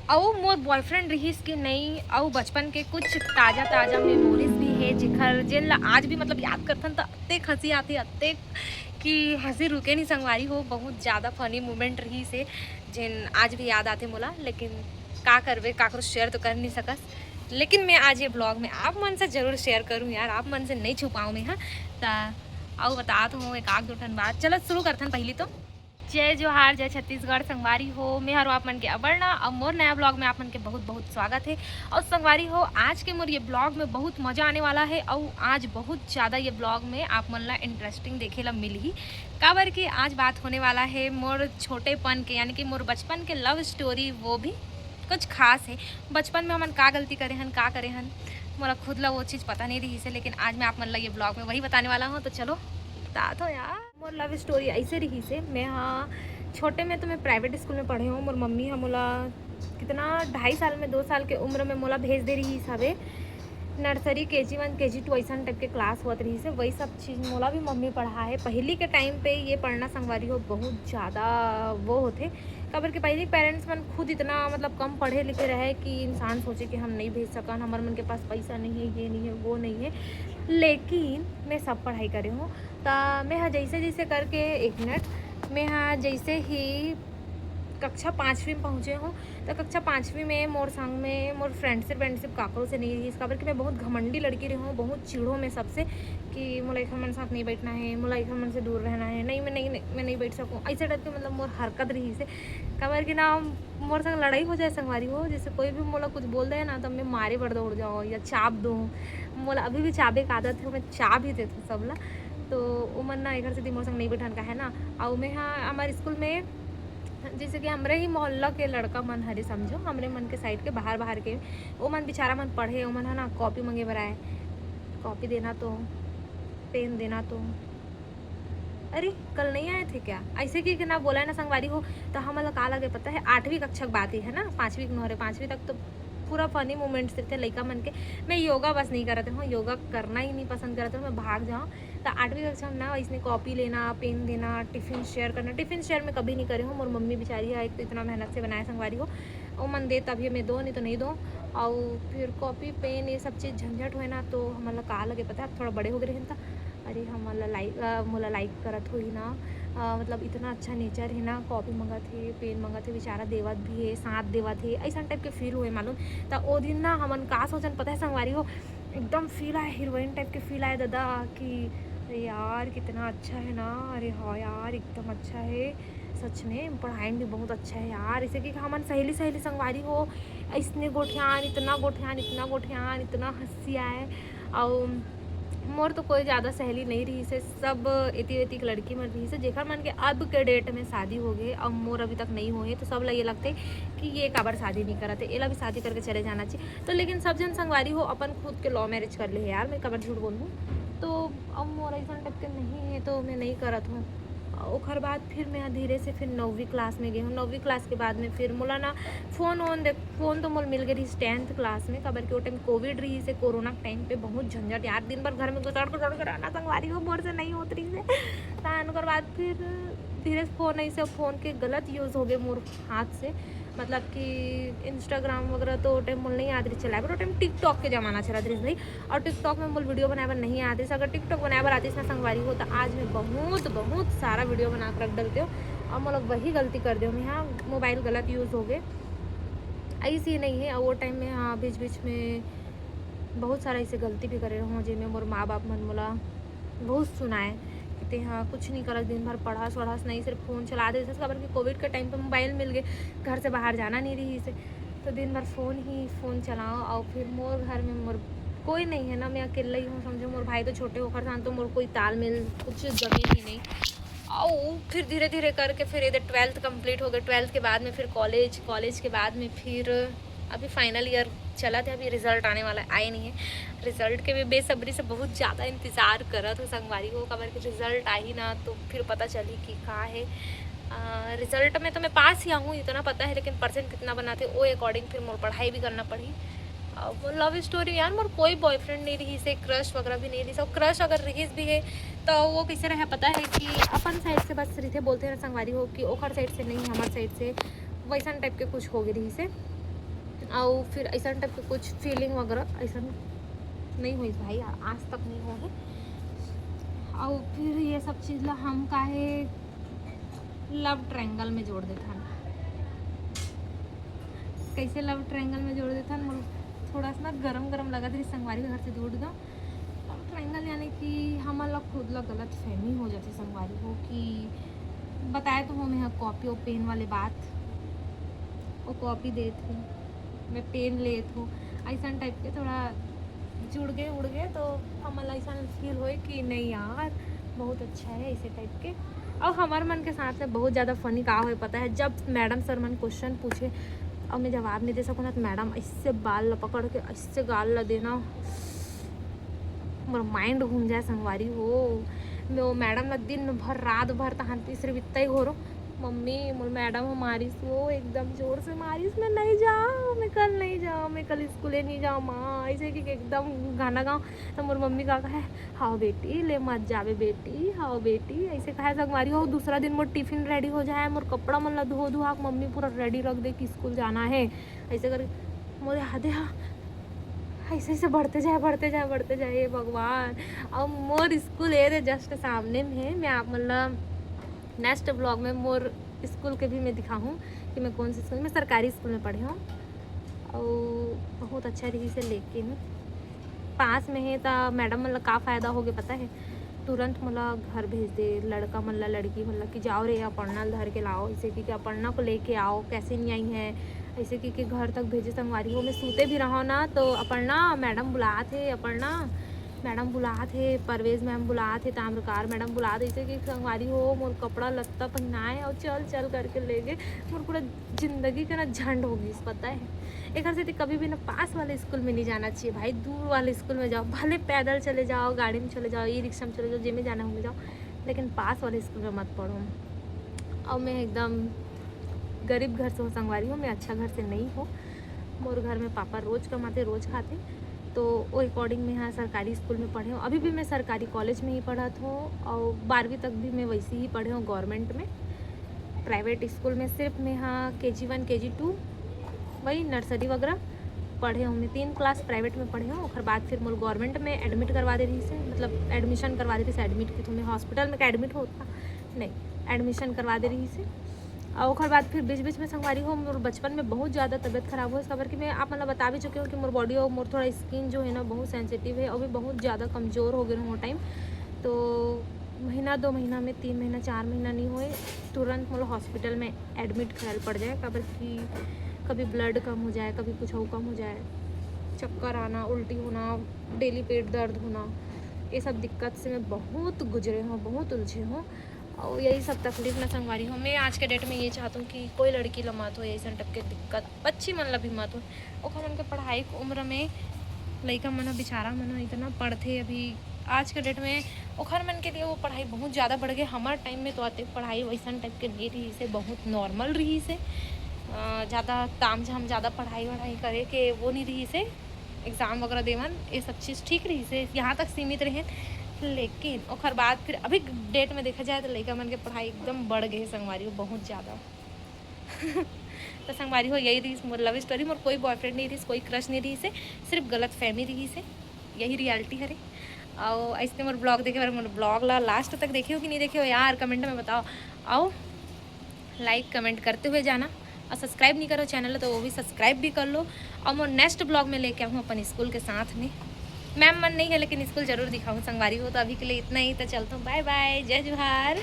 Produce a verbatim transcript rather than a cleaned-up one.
अउ मोर बॉयफ्रेंड रहिस कि नहीं, अउ बचपन के कुछ ताजा ताजा मेमोरीज भी हे, जेखर, जेन ला आज भी, मतलब, याद करथन त अतेक हंसी आथे, अतेक कि हंसी रुके नहीं संगवारी हो। बहुत ज्यादा फनी मोमेंट रहिस हे, जेन आज भी याद आथे मोला। लेकिन का करबे, काकरो शेयर तो कर नहीं सकस। लेकिन मैं आज ये ब्लॉग में आप मन से जरूर शेयर करूँ यार, आप मन से नहीं छुपाऊँ मैं। हाँ, त अउ बतात हूँ एक आध दो ठन बात। चलो शुरू करथन पहली तो। जय जोहार, जय छत्तीसगढ़ संगवारी हो। मैं हरो आप मन के अपर्णा। अब मोर नया ब्लॉग में आप मन के बहुत बहुत स्वागत है। और संगवारी हो, आज के मोर ये ब्लॉग में बहुत मजा आने वाला है और आज बहुत ज़्यादा ये ब्लॉग में आप मन ला इंटरेस्टिंग देखे ला मिलही, काबर कि आज बात होने वाला है मोर छोटेपन के, यानी कि मोर बचपन के लव स्टोरी, वो भी कुछ खास है। बचपन में हमन का गलती करे हन, का करे हन, मोला खुद ला वो चीज़ पता नहीं रहिस हे, लेकिन आज मैं आप मन ला ये ब्लॉग में वही बताने वाला हूँ। तो चलो बतात हो यार। मोर लव स्टोरी ऐसे रहिस हे, मैं हाँ छोटे में तो मैं प्राइवेट स्कूल में पढ़े हूँ। मोर मम्मी हा मोला कितना, ढाई साल में, दो साल के उम्र में मोला भेज दे रहिस हवे नर्सरी, के जी वन, के जी टू, ऐसन टाइप के क्लास होत रहिस हे। वही सब चीज़ मोला भी मम्मी पढ़ा है। पहली के टाइम पे ये पढ़ना संगवारी हो बहुत ज़्यादा वो होथे, काबर कि पहली पेरेंट्स मन खुद इतना, मतलब, कम पढ़े लिखे रहे कि इंसान सोचे कि हम नहीं भेज सकन, हमर मन के पास पैसा नहीं है, ये नहीं है, वो नहीं है। लेकिन मैं सब पढ़ाई करे हूँ। त मैं हा जैसे जैसे करके, एक मिनट, मैं हा जैसे ही कक्षा पाँचवीं में पहुँचे हूँ, तो कक्षा पाँचवीं में मोर संग में मोर फ्रेंडशिप व्रेंडशिप काकरो से नहीं रहिस, काबर कि मैं बहुत घमंडी लड़की रही हूँ, बहुत चिढ़ो मैं सबसे कि मोला एखर मन साथ नहीं बैठना है, मोला एखर मन से दूर रहना है, नहीं, मैं नहीं, नहीं, मैं नहीं बैठ सकूँ, ऐसे टाइप के, मतलब, मोर हरकत रहिस हे। काबर कि ना, मोर संग लड़ाई हो जाए संगवारी हो, जैसे कोई भी मोला कुछ बोल दे ना, तब मैं मारे बर दौड़ जाऊँ या चाप दूँ। मोला अभी भी चाबे के आदत है, मैं चाप ही देथूँ सबला। तो ओमन ना एकर सेती मोर संग नहीं बैठन का है ना। अउ मैं हा, हमारे स्कूल में जैसे कि हमरे ही मोहल्ला के लड़का मन हरे, समझो, हमरे मन के साइड के, बाहर बाहर के, ओमन बेचारा मन पढ़े, ओमन हा ना कॉपी मंगे बर आए, कॉपी देना तो, पेन देना तो। अरे, कल नहीं आए थे क्या? ऐसे कि ना बोला है ना संगवारी हो, तो हमन ला का लगे पता है, आठवीं कक्षा के बात ही है ना, पाँचवीं के नोहरे, पाँचवीं तक तो पूरा फनी मोमेंट्स रहिथे लइका मन के। मैं योगा बस नहीं करत हूँ, योगा करना ही नहीं पसंद करत हूँ, मैं भाग जाऊँ। तो आठवीं कक्षा में ना, इसने कॉपी लेना, पेन देना, टिफिन शेयर करना, टिफिन शेयर मैं कभी नहीं करे हूँ। मोर मम्मी बेचारी है, एक तो इतना मेहनत से बनाए संगवारी हो, ओमन दे तभी मैं दो, नहीं तो नहीं दो। और फिर कॉपी पेन ये सब चीज़ झंझट हुए ना, तो हमन ला का लगे पता है, अब थोड़ा बड़े हो गए रहन त, अरे, हमन ला लाइक, अ, मोला लाइक करत होही ना, अ, मतलब, इतना अच्छा नेचर है ना, कॉपी मंगत है, पेन मंगत है, बेचारा देवत भी है, साथ देवत है, ऐसा टाइप के फील हुए मालूम। त ओ दिन ना हमन का सोचन पता है संगवारी हो, एकदम फील आए, हीरोइन टाइप के फील आए दादा, कि अरे यार, कितना अच्छा है ना, अरे हाँ यार, एकदम अच्छा है सच में, पढ़ाई में भी बहुत अच्छा है यार। इसे कि हमन सहेली सहेली संगवारी हो, इसने गोठियान, इतना गोठियान, इतना गोठियान, इतना हंसी आए। और मोर तो कोई ज़्यादा सहेली नहीं रहिस हे, सब एती वेती के लड़की मन रहिस हे, जेकर मन के अब के डेट में शादी हो गए और मोर अभी तक नहीं हुए, तो सब ला ये लगते कि ये काबर शादी नहीं करत है, एला भी शादी करके चले जाना चाहिए। तो लेकिन सब जन संगवारी हो अपन खुद के लव मैरिज कर ले हे यार, मैं काबर झूठ बोलूँ। तो अब मोर ऐसा टाइप के नहीं है, तो मैं नहीं करत हूँ। ओखर बाद फिर मैं धीरे से फिर नौवीं क्लास में गई हूँ। नौवीं क्लास के बाद में फिर मोला ना फोन वोन देख, फोन तो मोला मिल गई रहिस टेंथ क्लास में, काबर कि वो टाइम कोविड रहिस हे, कोरोना के टाइम पे बहुत झंझट यार, दिन भर घर में गुसड़ गुसड़ के रहना संगवारी हो, मोर से नहीं होत रहिस हे। तहन ओकर बाद फिर धीरे से फोन ऐसे, फोन के गलत यूज़ हो गए मोर हाथ से, मतलब कि इंस्टाग्राम वगैरह तो वो टाइम मोला नहीं आत रहिस चलाए बर, वो टाइम टिकटॉक के ज़माना चलत रहिस भाई। और टिकटॉक में मोला वीडियो बनाए बर नहीं आत रहिस। अगर टिकटॉक बनाए बर आतिस ना संगवारी हो, तो आज मैं बहुत बहुत सारा वीडियो बना के रख डलते हो। और मोला वही गलती कर दे हूँ मैं, हाँ, मोबाइल गलत यूज़ हो गए। ऐसे ही नहीं है, और वो टाइम में, हाँ, बीच बीच में बहुत सारा ऐसे गलती भी करे रहूँ, जेमे मोर माँ बाप मन मोला बहुत सुनाए कि ते, हाँ, कुछ नहीं करस, दिन भर पढ़स वढ़स नहीं, सिर्फ फोन चला देते। काबर कि कोविड के टाइम पे मोबाइल मिल गए, घर से बाहर जाना नहीं रहिस हे, तो दिन भर फोन ही फोन चलाओ। और फिर मोर घर में मोर कोई नहीं है ना, मैं अकेला ही हूँ, समझो, मोर भाई तो छोटे होकर था, तो मोर कोई तालमेल, कुछ जमीन ही नहीं। और फिर धीरे धीरे करके फिर इधर ट्वेल्थ कंप्लीट हो गए, ट्वेल्थ के बाद में फिर कॉलेज, कॉलेज के बाद में फिर अभी फाइनल ईयर चलत हे, अभी रिजल्ट आने वाला है, आए नहीं है। रिजल्ट के भी बेसब्री से बहुत ज़्यादा इंतज़ार करत हो संगवारी हो, काबर कि रिजल्ट आही ना, तो फिर पता चली कि का है। रिजल्ट में तो मैं पास ही आहूँ, इतना पता है, लेकिन परसेंट कितना बनाते, वो अकॉर्डिंग फिर मोर पढ़ाई भी करना पड़ी। अब लव स्टोरी यार, मोर कोई बॉयफ्रेंड नहीं रहिस हे, क्रश वगैरह भी नहीं रहिस हे। और क्रश अगर रहिस भी है, तो वो कैसे रहे पता है कि अपन साइड से बस रहिथे, बोलते हैं ना संगवारी हो कि ओकर साइड से नहीं, हमार साइड से, वैसन टाइप के कुछ हो गए रहिस हे। अउ फिर ऐसा टाइप के कुछ फीलिंग वगैरह ऐसा नहीं होइस भाई, आज तक नहीं होहे। अउ फिर ये सब चीज़ ला हम काहे लव ट्रायंगल में जोड़ देथन। कैसे लव ट्रायंगल में जोड़ देथन? मोर थोड़ा सा ना गरम गरम लगत रही, संगवारी के घर से दूर गा। लव ट्रायंगल यानी कि हमन ला खुद ला गलत फहमी हो जाती संगवारी हो कि बताए तो हो मैं कॉपी और पेन वाले बात, वो कॉपी देत हो, मैं पेन लेत हो, ऐसा टाइप के थोड़ा जुड़ गए उड़ गए तो हमन ला ऐसा फील होए कि नहीं यार बहुत अच्छा है ऐसे टाइप के। और हमारे मन के साथ में बहुत ज़्यादा फनी का होए पता है, जब मैडम सर मन क्वेश्चन पूछे और मैं जवाब नहीं दे सकूँ ना तो मैडम ऐसे बाल ला पकड़ के ऐसे गाल ला देना, मोर माइंड घूम जाए संगवारी हो। मैं वो मैडम ला दिन भर रात भर तहान पी सिर्फ इतना ही घोरो, मम्मी मोर मैडम ह मारिस वो एकदम जोर से मारिस, मैं नहीं जाओ, मैं कल नहीं जाओ, मैं कल स्कूले नहीं जाओ माँ, ऐसे कि एकदम गाना गाओ। तो मोर मम्मी का कहे, हाँ बेटी ले मत जावे बेटी, हाँ बेटी ऐसे कहे संगवारी हो। दूसरा दिन मोर टिफिन रेडी हो जाए, मोर कपड़ा मन ला धो धुआ के मम्मी पूरा रेडी रख दे कि स्कूल जाना है ऐसे करके। मोर याद है हाँ, ऐसे ऐसे बढ़ते जाए बढ़ते जाए बढ़ते जाए ये भगवान। और मोर स्कूल ये दे जस्ट सामने में है। मैं आप मतलब नेक्स्ट ब्लॉग में मोर स्कूल के भी मैं दिखाऊँ कि मैं कौन से स्कूल में, सरकारी स्कूल में पढ़े हूँ और बहुत अच्छा रही से, लेकिन पास में है तो मैडम मतलब का फ़ायदा हो गया पता है, तुरंत मोला घर भेज दे लड़का मन ला लड़की मन ला कि जाओ रे अपर्णा ल धर के लाओ, ऐसे कि, कि अपर्णा को लेके आओ, कैसे नहीं आई है ऐसे कि, कि घर तक भेजे संगवारी हो। मैं सूते भी रहो ना तो अपर्णा मैडम बुलात है, अपर्णा मैडम बुलात है, परवेज मैम बुलात है, ताम्रकार मैडम बुलात है, ऐसे कि संगवारी हो मोर कपड़ा लत्ता पहनाए और चल चल करके ले गए। मोर पूरा जिंदगी का ना झंड हो गई पता है। एक से कभी भी ना पास वाले स्कूल में नहीं जाना चाहिए भाई, दूर वाले स्कूल में जाओ, भले पैदल चले जाओ, गाड़ी में चले जाओ, ई रिक्शा में चले जाओ, जेमे जाना हो में जाओ, लेकिन पास वाले स्कूल में मत पढ़ो। और मैं एकदम गरीब घर से हूँ संगवारी हो, मैं अच्छा घर से नहीं हूँ। मोर घर में पापा रोज कमाते रोज खाते, तो वो अकॉर्डिंग मैं यहाँ सरकारी स्कूल में पढ़े हूँ। अभी भी मैं सरकारी कॉलेज में ही पढ़त हूँ और बारहवीं तक भी मैं वैसे ही पढ़े हूँ गवर्नमेंट में। प्राइवेट स्कूल में सिर्फ मैं यहाँ के जी वन के जी टू वही नर्सरी वगैरह पढ़े हूँ। मैं तीन क्लास प्राइवेट में पढ़े हूँ, ओकर बाद फिर मोर गवर्नमेंट में एडमिट करवा दे रही से, मतलब एडमिशन करवा दे रही से, एडमिट की तो मैं हॉस्पिटल में का एडमिट होता नहीं, एडमिशन करवा दे रही से। और ओकर बाद फिर बीच बीच में संगवारी हो मोर बचपन में बहुत ज़्यादा तबीयत खराब हो, इस खबर कि मैं आप मतलब बता भी चुकी हूँ कि मोर बॉडी और मोर थोड़ा स्किन जो है ना बहुत सेंसिटिव है, अभी बहुत ज़्यादा कमज़ोर हो गए वो टाइम। तो महीना दो महीना में, तीन महीना चार महीना नहीं होए, तुरंत मोला हॉस्पिटल में एडमिट कराल पड़ जाए, काबर कि कभी ब्लड कम हो जाए, कभी कुछ और कम हो जाए, चक्कर आना, उल्टी होना, डेली पेट दर्द होना, ये सब दिक्कत से मैं बहुत गुजरे हूँ, बहुत उलझे हूँ। और यही सब तकलीफ ना संगवारी हो। मैं आज के डेट में ये चाहता हूँ कि कोई लड़की ला मत हो ऐसा टाइप के दिक्कत, बच्ची मन ला भी मत हो। ओखर मन के पढ़ाई के उम्र में लइका मन ह, बेचारा मन ह इतना पढ़थे अभी आज के डेट में, ओखर मन के लिए वो पढ़ाई बहुत ज़्यादा बढ़ गए। हमार टाइम में तो अतेक पढ़ाई वैसन टाइप के नहीं रही से, बहुत नॉर्मल रही से, ज़्यादा ताम झाम, ज़्यादा पढ़ाई वढ़ाई करे के वो नहीं रही से। एग्जाम वगैरह देवन, ये सब चीज़ ठीक रही से, यहाँ तक सीमित रहे। लेकिन ओकर बाद फिर अभी डेट में देखा जाए तो लइका मन के पढ़ाई एकदम बढ़ गए संगवारी हो, बहुत ज़्यादा। तो संगवारी हो, यही रही मोर लव स्टोरी। मोर कोई बॉयफ्रेंड नहीं रही, कोई क्रश नहीं रही से, सिर्फ गलत फहमी रही से, यही रियलिटी हरे। और ऐसे मोर ब्लॉग देखे बर मोर ब्लॉग ला लास्ट तक देखे हो कि नहीं देखे हो यार, कमेंट में बताओ। आओ लाइक कमेंट करते हुए जाना, और सब्सक्राइब नहीं करो चैनल तो वो भी सब्सक्राइब भी कर लो। और मोर नेक्स्ट ब्लॉग में लेके आऊँ अपन स्कूल के साथ में। मैम मन नहीं है लेकिन स्कूल जरूर दिखाऊँ संगवारी हो। तो अभी के लिए इतना ही, तो चलता हूँ, बाय बाय, जय जोहार।